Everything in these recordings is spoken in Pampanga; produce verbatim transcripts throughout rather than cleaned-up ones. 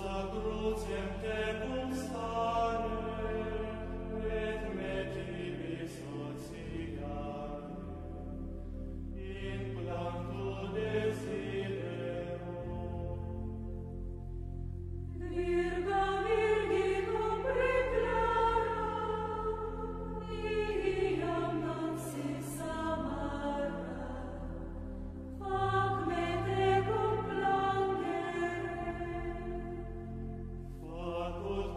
Crucem tecum stare, et me tibi sociare, in plantu desidero. Virgo virginum preclara, iam non sis amara, fac me tecum plangere. Fac ut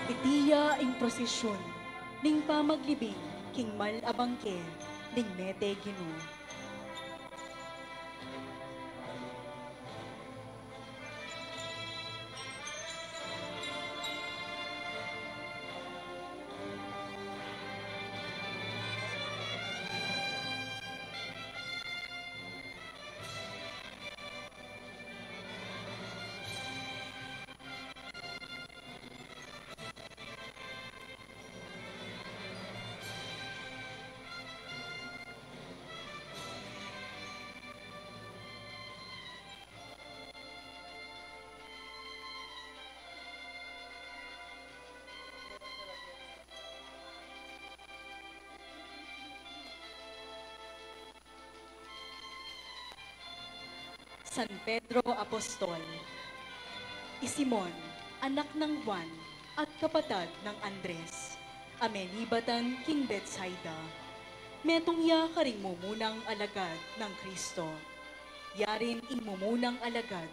Iti ya ing prosesyun ning pamaglibing king mal a bangke ning mete Ginu. San Pedro Apostol. I Simon, anak nang Juan, at kapatad nang Andres, a menibatan king Betsaida. Metung ya karing mumunang alagad nang Kristo. Yarin ing mumunang alagad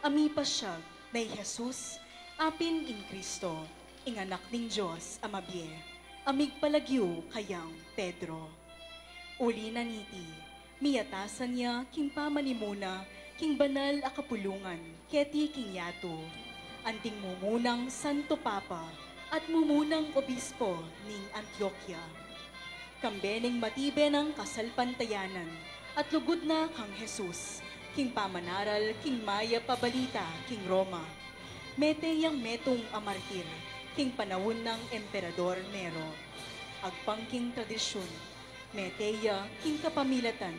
a mipasyag na i Jesus a pin ing Kristo, ing Anak ning Dios a mabie, a migpalagyu kayang Pedro. Uli na niti, miyatasan ya king pamanimuna king banal a kapulungan keti king yatu, anting mumunang Santo Papa at mumunang obispo ning Antioquia. Kambe ning matibe nang kasalpantayanan at lugud na kang Jesus king pamanaral king mayap a balita king Roma. Mete yang metung a martir king panaun nang Emperador Nero. Agpang king tradisyun, mete ya king kapamilatan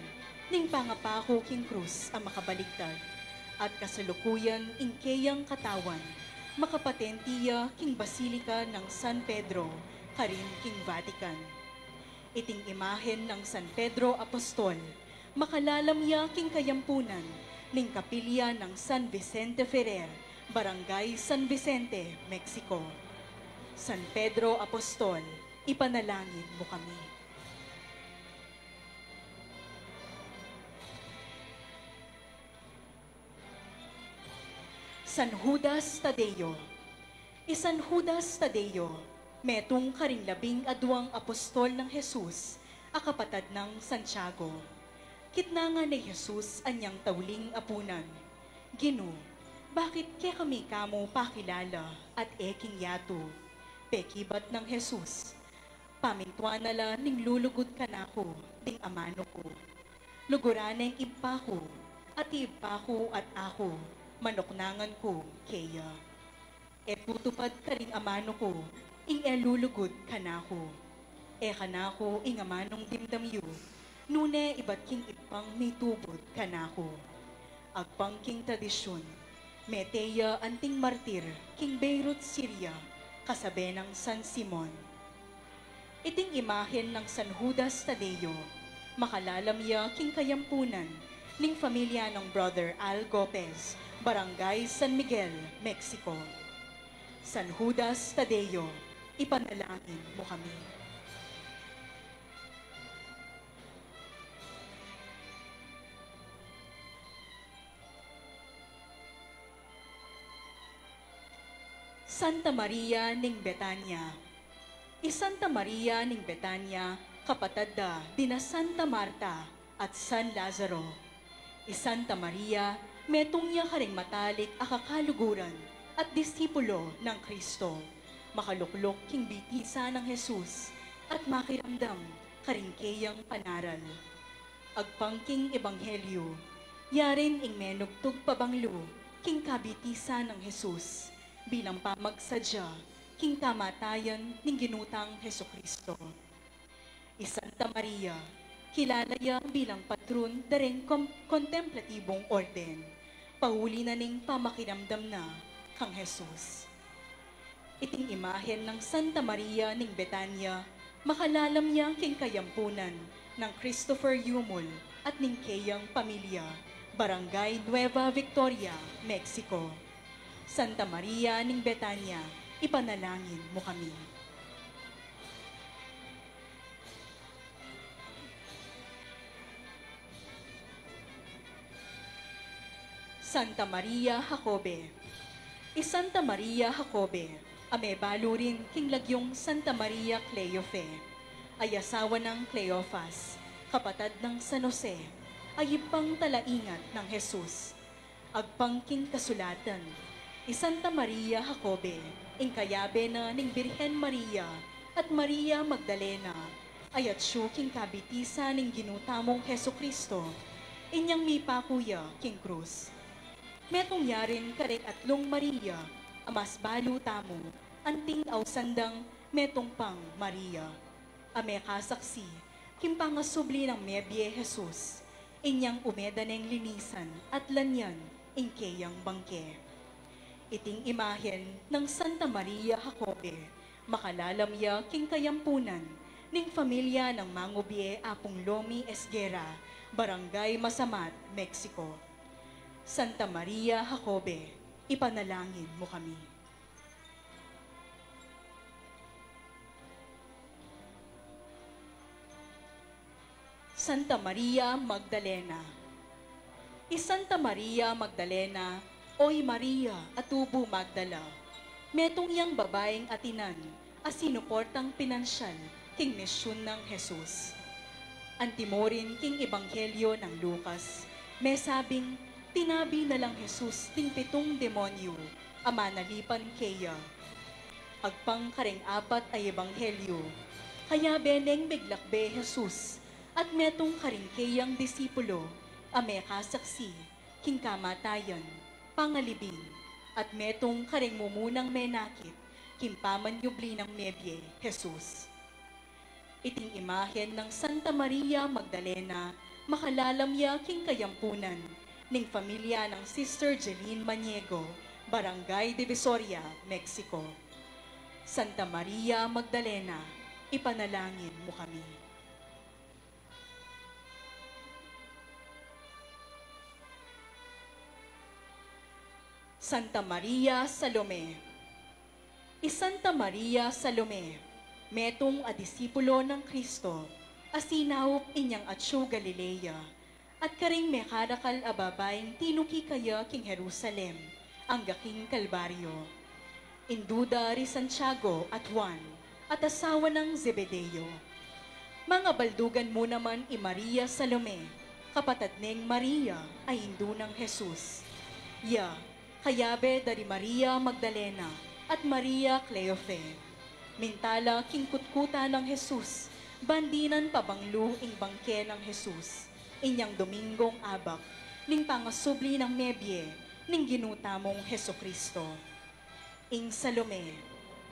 ning pangapaku king krus a makabaligtad, at kasalukuyan ing keyang katawan makapatenti ya king Basilika nang San Pedro karin king Vatican. Iting imahen nang San Pedro Apostol, makalalam ya king kayampunan ning kapilya nang San Vicente Ferrer, Barangay San Vicente, Mexico. San Pedro Apostol, ipanalangin mu kami. San Judas Tadeo. I San Judas Tadeo, metung karing labing aduang apostol nang Jesus a kapatad nang Santiago. Kitnangan ne i Jesus anyang tauling apunan, "Ginu, bakit kekami kamu pakilala at e king yatu?" Pekibat nang Jesus, "Pamintuan na la ning lulugud kanaku ding amanu ku. Luguran neng Ibpa ku, at i Ibpa ku at aku, manuknangan ku keya. E tutupad karing amanu ku ing e lulugud kanaku. E kanaku ing amanung dimdam yu, nune ibat king Ibpang mitubud kanaku." Agpang king tradisyun, mete ya anting martir king Beirut, Syria, kasabe nang San Simon. Iting imahen nang San Judas Tadeo, makalalam ya king kayampunan ning familia nang Brother Al Gopez, Barangay San Miguel, Mexico. San Judas Tadeo, ipanalangin mu kami. Santa Maria ning Betania. I Santa Maria ning Betania, kapatad da dina Santa Marta at San Lazaro. I Santa Maria, metung ya karing matalik a kakaluguran at disipulo nang Kristo. Makalukluk king bitisan nang Jesus at makiramdam karing keyang panaral. Agpang king ebanghelyu, yarin ing menugtug pabanglu king kabitisan nang Jesus bilang pamagsadya king kamatayan ning Ginu tang Jesucristo. I Santa Maria, kilala ya bilang patrun da ring kom-, kontemplatibung orden, pauli na ning pamakiramdam na kang Jesus. Iting imahen nang Santa Maria ning Betania, makalalam ya king kayampunan nang Christopher Yumul at ning keyang pamilya, Barangay Nueva Victoria, Mexico. Santa Maria ning Betania, ipanalangin mu kami. Santa Maria Jacobe. I Santa Maria Jacobe, A mebalu rin king lagyung Santa Maria Cleofe, ay asawa nang Cleofas, kapatad nang San Jose, ay ibpang talaingat nang Jesus. Agpang king kasulatan, i Santa Maria Jacobe, ing kayabe na ning Birhen Maria at Maria Magdalena, ay atsu king kabitisan ning Ginu tamung Jesucristo, inyang mipaku ya king krus. Metung ya rin karing atlung Maria a mas balu tamu, anting ausan dang metung pang Maria a mekasaksi king pangasubli nang mebie Jesus, inyang umeda neng linisan at lanyan ing keyang bangke. Iting imahen nang Santa Maria Jacobe, makalalam ya king kayampunan ning familia nang mangubie Apung Lomi Esguerra, Barangay Masamat, Mexico. Santa Maria Jacobe, ipanalangin mu kami. Santa Maria Magdalena. I Santa Maria Magdalena, o i Maria a tubu Magdala, metung yang babaing atinan a sinuportang pinansyal king misyun nang Jesus. Antimurin king Ebanghelyo nang Lucas, mesabing tinabi na lang Jesus ding pitung demonyu a manalipan keya. Agpang karing apat a ebanghelyo, kayabe neng miglakbe Jesus at metung karing keyang disipulo a mekasaksi king kamatayan, pangalibing, at metung karing mumunang menakit king pamanyubli nang mebie Jesus. Iting imahen nang Santa Maria Magdalena, makalalam ya king kayampunan ning familia nang Sister Jeline Maniego, Barangay Divisoria, Mexico. Santa Maria Magdalena, ipanalangin mu kami. Santa Maria Salome. I Santa Maria Salome, metung a disipulo nang Kristo a sinaup inyang atsu Galilea, at karing mekarakal a babaing tinuki kaya king Jerusalem angga king Kalbaryo. Indu da ri Santiago at Juan, at asawa nang Zebedeo. Mangabaldugan mu naman i Maria Salome, kapatad neng Maria a indu nang Jesus. Ya, kayabe da ri Maria Magdalena at Maria Cleofe. Minta la king kutkutan nang Jesus, ban dinan pabanglu ing bangke nang Jesus, inyang Domingong abak ning pangasubli nang mebie ning Ginu tamung Jesucristo. Ing Salome,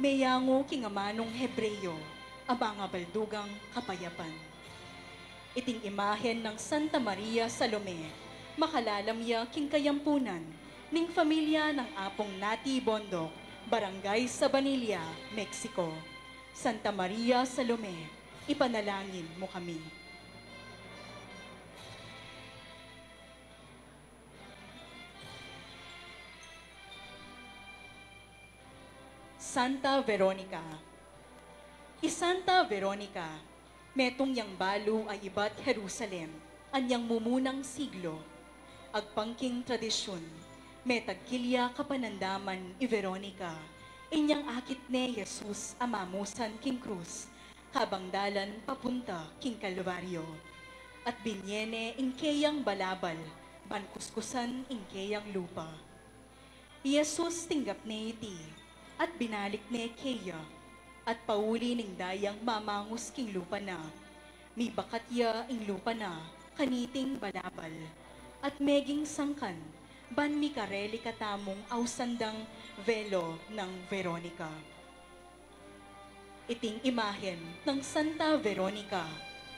meyangu king amanung Hebreo a mangabaldugang kapayapan. Iting imahen nang Santa Maria Salome, makalalam ya king kayampunan ning familia nang Apung Nati Bondok, Barangay Sabanilla, Mexico. Santa Maria Salome, ipanalangin mu kami. Santa Veronica. I Santa Veronica, metung yang balu a ibat Jerusalem anyang mumunang siglo. Agpang king tradisyun, metagkil ya kapanandaman i Veronica inyang akit ne i Jesus a mamusan king krus kabang dalan papunta king Kalbaryo, at binye ne ing keyang balabal ban kuskusan ing keyang lupa. I Jesus tinggap ne iti, at binalik ne keya, at pauli ning dayang mamangus king lupa na, mibakat ya ing lupa na kaniting balabal, at meging sangkan ban mikareli katamung ausan dang velo nang Veronica. Iting imahen nang Santa Veronica,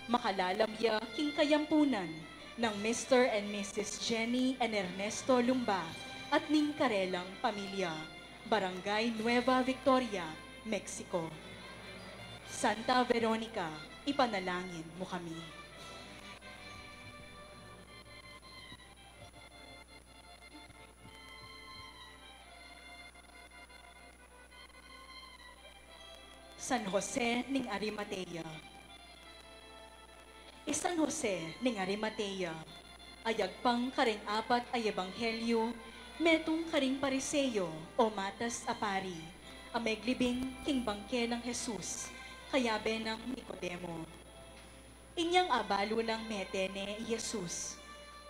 makalalam ya king kayampunan nang Mister and Missus Jenny and Ernesto Lumba at ning karelang pamilya, Barangay Nueva Victoria, Mexico. Santa Veronica, ipanalangin mu kami. San Jose ning Arimatea. I San Jose ning Arimatea, a yagpang karing apat a ebanghelyo, metung karing Pariseo o matas a pari, a meglibing king bangke nang Jesus, kayabe nang Nicodemo. Inyang abalu nang mete ne i Jesus,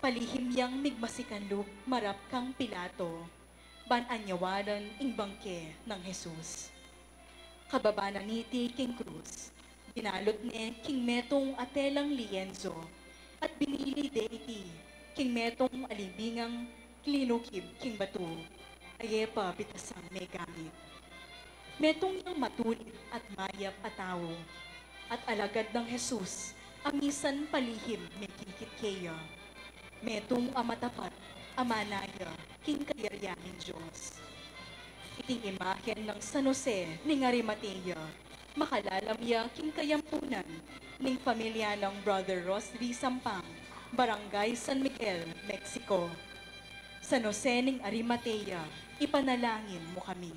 palihim yang migmasikanlub marap kang Pilato, ban anyawan ing bangke nang Jesus. Kababa na niti king krus, binalut ne king metung a telang lienso, at binili de iti king metung a libingang linukib king batu, a e pa bitasang megamit. Metung yang matulid at mayap a tau, at alagad nang Jesus a misan palihim mekikit keya. Metung a matapat a manaya king kayarian ning Dios. Iting imahen nang San Jose ning Arimatea, makalalam ya king kayampunan ning pamilya nang Brother Rosely Sampang, Barangay San Miguel, Mexico. San Jose ning Arimatea, ipanalangin mu kami.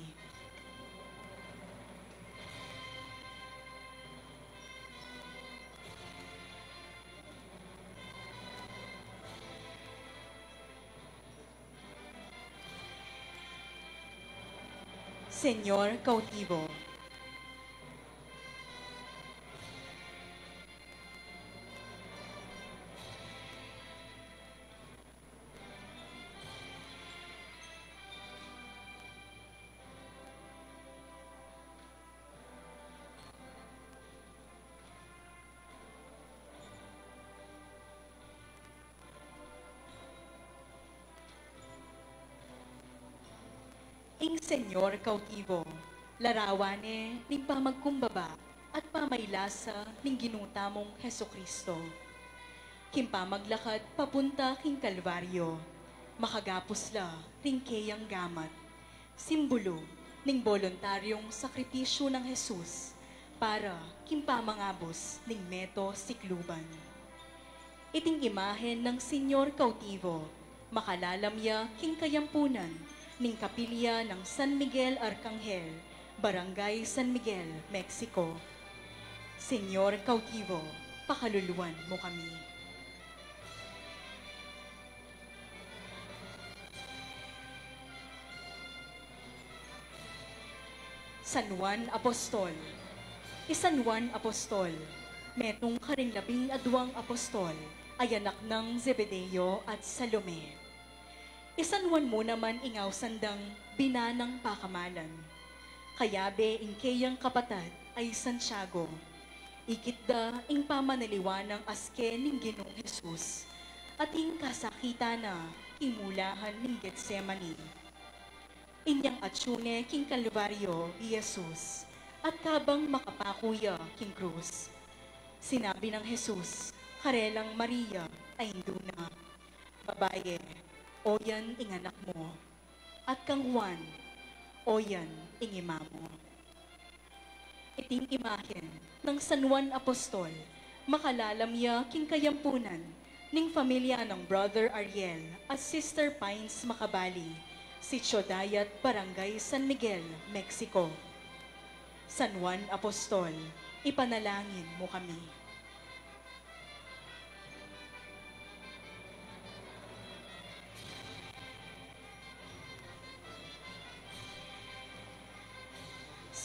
Señor Cautivo. Ing Señor Cautivo, larawan ne ning pamagkumbaba at pamailasa ning Ginu tamung Jesucristo. King pamaglakad papunta king Kalbaryo, makagapus la ring keyang gamat, simbulu ning boluntaryung sakripisyu nang Jesus para king pamangabus ning meto sikluban. Iting imahen nang Señor Cautivo, makalalam ya king kayampunan ning kapilya nang San Miguel Arcangel, Barangay San Miguel, Mexico. Señor Cautivo, pakaluluan mu kami. San Juan Apostol. I San Juan Apostol, metung karing labing aduang apostol a anak nang Zebedeo at Salome. I San Juan mu naman ing ausan dang binanang pakamalan. Kayabe ing keyang kapatad a i Santiago. Ikit da ing pamanaliwan nang aske ning Ginung Jesus, at ing kasakitan na king mulahan ning Getsemani. Inyang atyu ne king Kalbaryo i Jesus, at kabang makapaku ya king krus, sinabi nang Jesus karelang Maria a indu na, "Babaye, oyan ing anak mu." At kang Juan, "Oyan ing ima mu." Iting imahen nang San Juan Apostol, makalalam ya king kayampunan ning pamilya nang Brother Ariel at Sister Pines Macabali, Sitio Dayat, Barangay San Miguel, Mexico. San Juan Apostol, ipanalangin mu kami.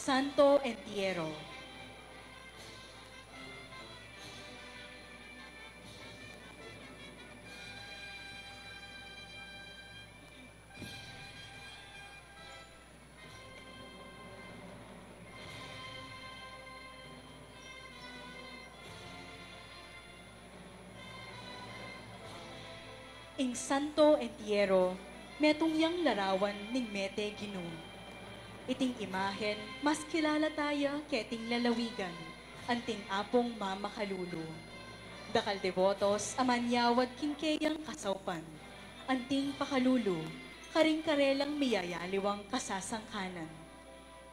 Santo Entierro. Ing Santo Entierro, metung yang larawan ning mete Ginu. Iting imahen mas kilala taya keting lalawigan, anting Apung Mamakalulu. Dakal debotos a manyawad king keyang kasaupan, anting pakalulu karing karelang miyayaliwang kasasangkanan.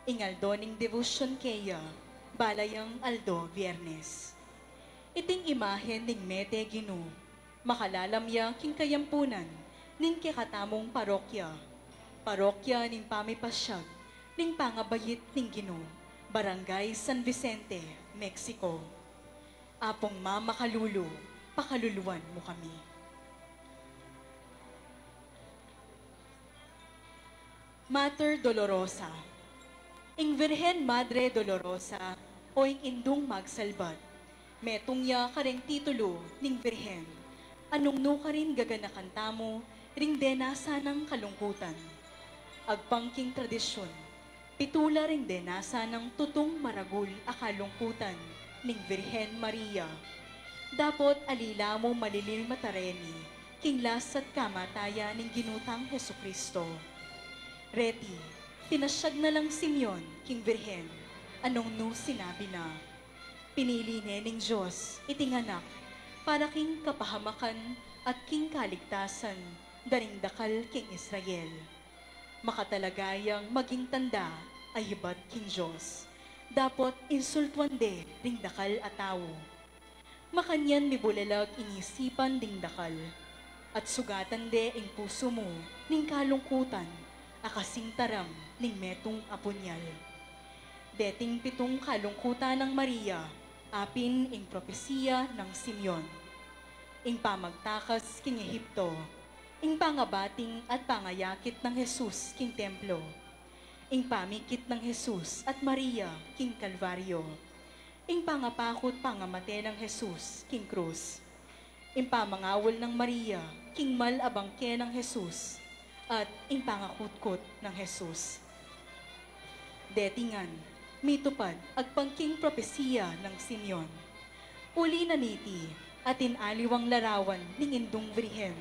Ing aldo ning debosyon keya, balayang aldo Biernes. Iting imahen ning mete Ginu, makalalam ya king kayampunan ning kekatamung parokya, Parokya ning Pamipasyag ning Pangabait ning Ginu, Barangay San Vicente, Mexico. Apung Mamakalulu, pakaluluan mu kami. Mater Dolorosa. Ing Virgen Madre Dolorosa o ing Indung Magsalbat, metung ya kareng titulu ning Virgen. Anung nu karin gaganakan tamu ring dena sanang kalungkutan? Agpang king tradisyun, pitu la ring dena sanang tutung maragul a kalungkutan ning Virgen Maria. Dapot ali la mu malilim a tareni king lasat kamatayan ning Ginu tang Jesucristo. Reti, pinasyag na lang Simeon king Virgen, anung nu sinabi na. Pinili ne ning Dios iting anak para king kapahamakan at king kaligtasan da ring dakal king Israel. Makatalaga yang maging tanda a ibat king Dios, dapot insultuan de ring dakal a tau. Makanyan mibulalag ing isipan ding dakal, at sugatan de ing pusu mu ning kalungkutan a kasing taram ning metung a punyal. Deting pitung kalungkutan nang Maria, apin ing propesiya nang Simeon. Ing pamagtakas king Ehipto, ing pangabating at pangayakit nang Jesus king templo, ing pamikit nang Jesus at Maria king Kalbaryo, ing pangapakut pangamate nang Jesus king krus, ing pamangawul nang Maria king mal a bangke nang Jesus, at ing pangakutkut nang Jesus. Deti ngan, mitupad agpang king propesiya nang Simeon. Uli na niti, atin aliwang larawan ning Indung Virgen,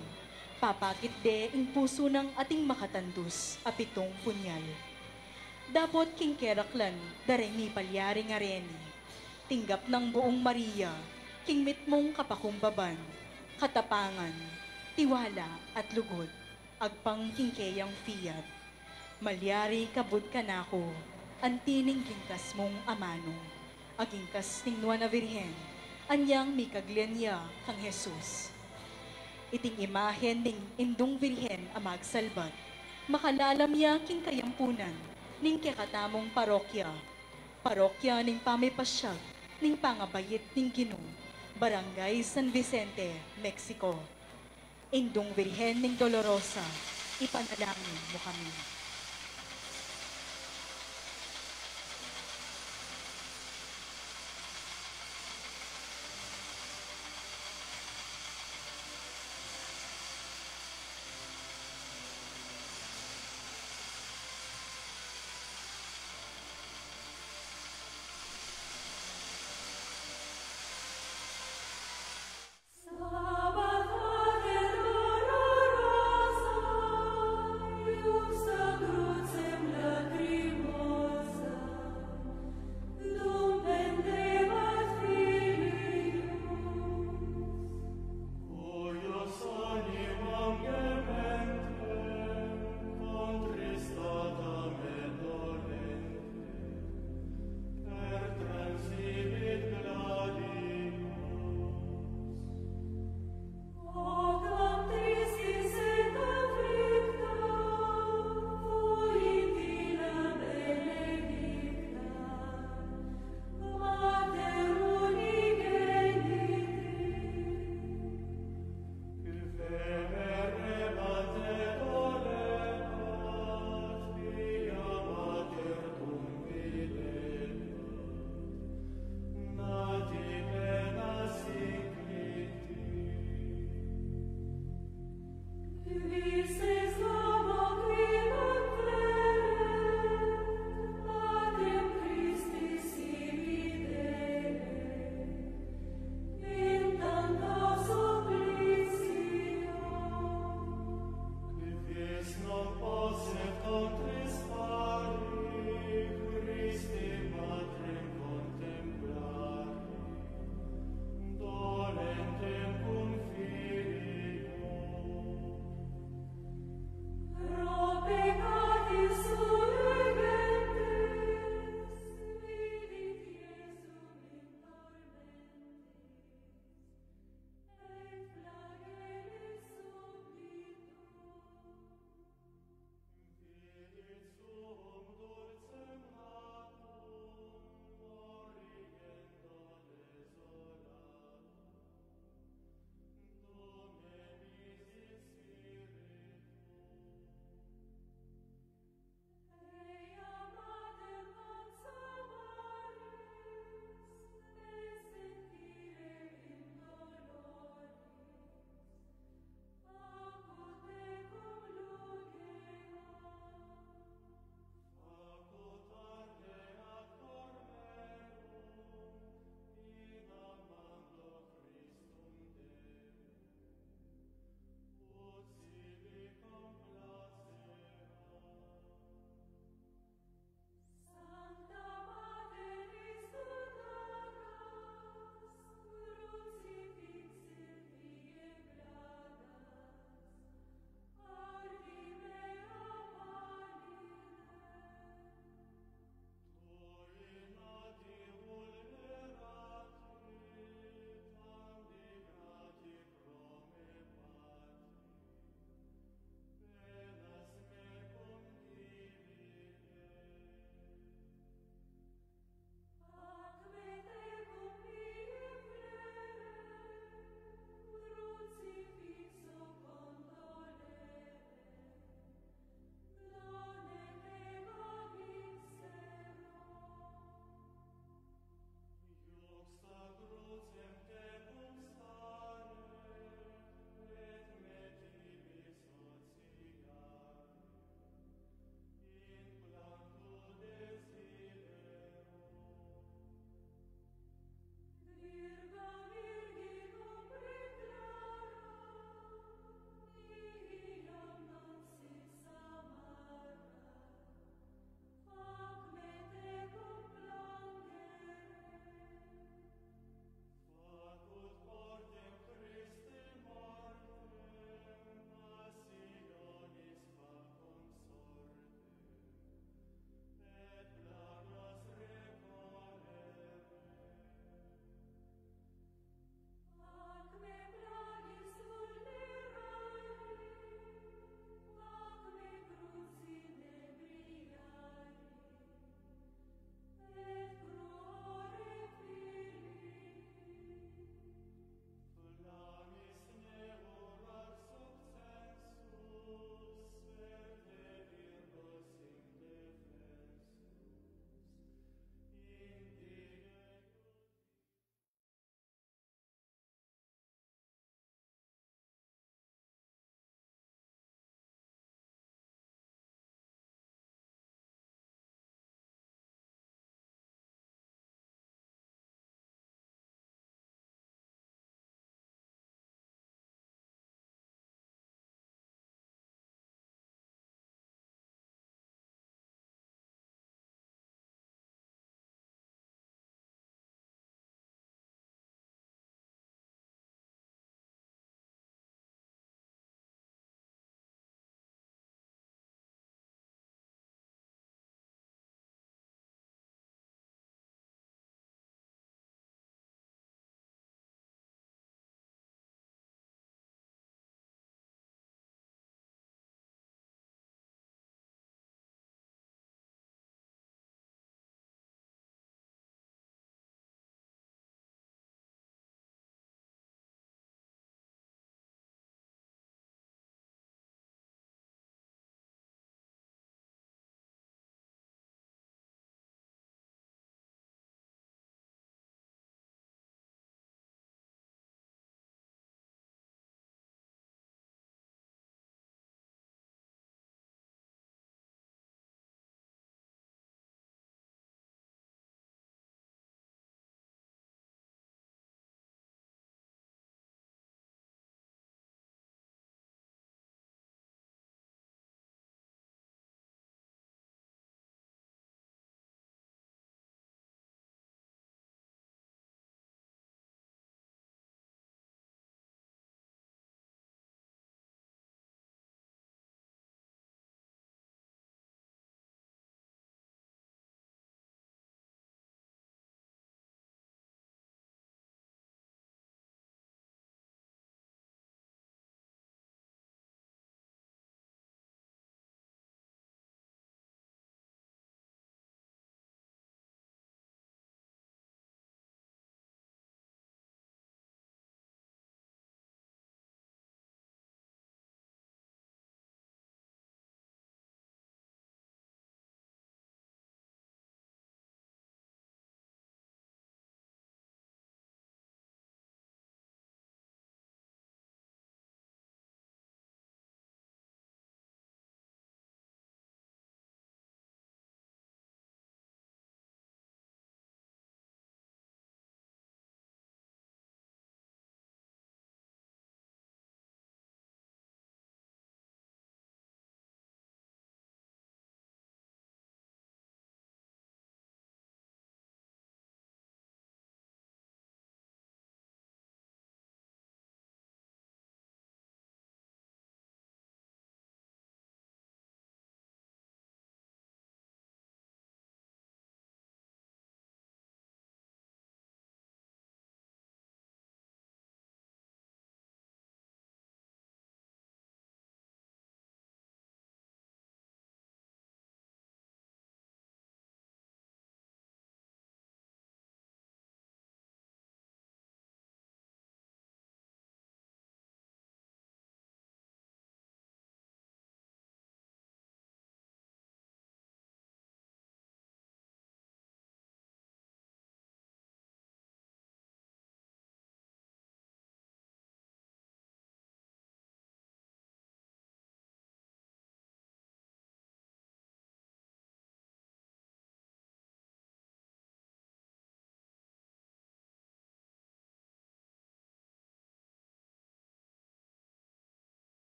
papakit de ing pusu nang ating makatandus a pitung punyal. Dapot king keraklan da reng mipalyari ngareni, tinggap nang buung Maria king mitmung kapakumbaban, katapangan, tiwala at lugud, agpang king keyang fiat. Malyari kabud kanaku anti ning gingkas mung amanu, a gingkas ning Nuan a Virgen, anyang mikaglian ya kang Jesus. Iting imahen ning Indung Virgen a magsalbat, makalalam ya king kayampunan ning kekatamung parokya, parokya ning pamipasyag ning pangabait ning Ginu, Barangay San Vicente, Mexico. Indung Virgen ning Dolorosa, ipanalangin mu kami.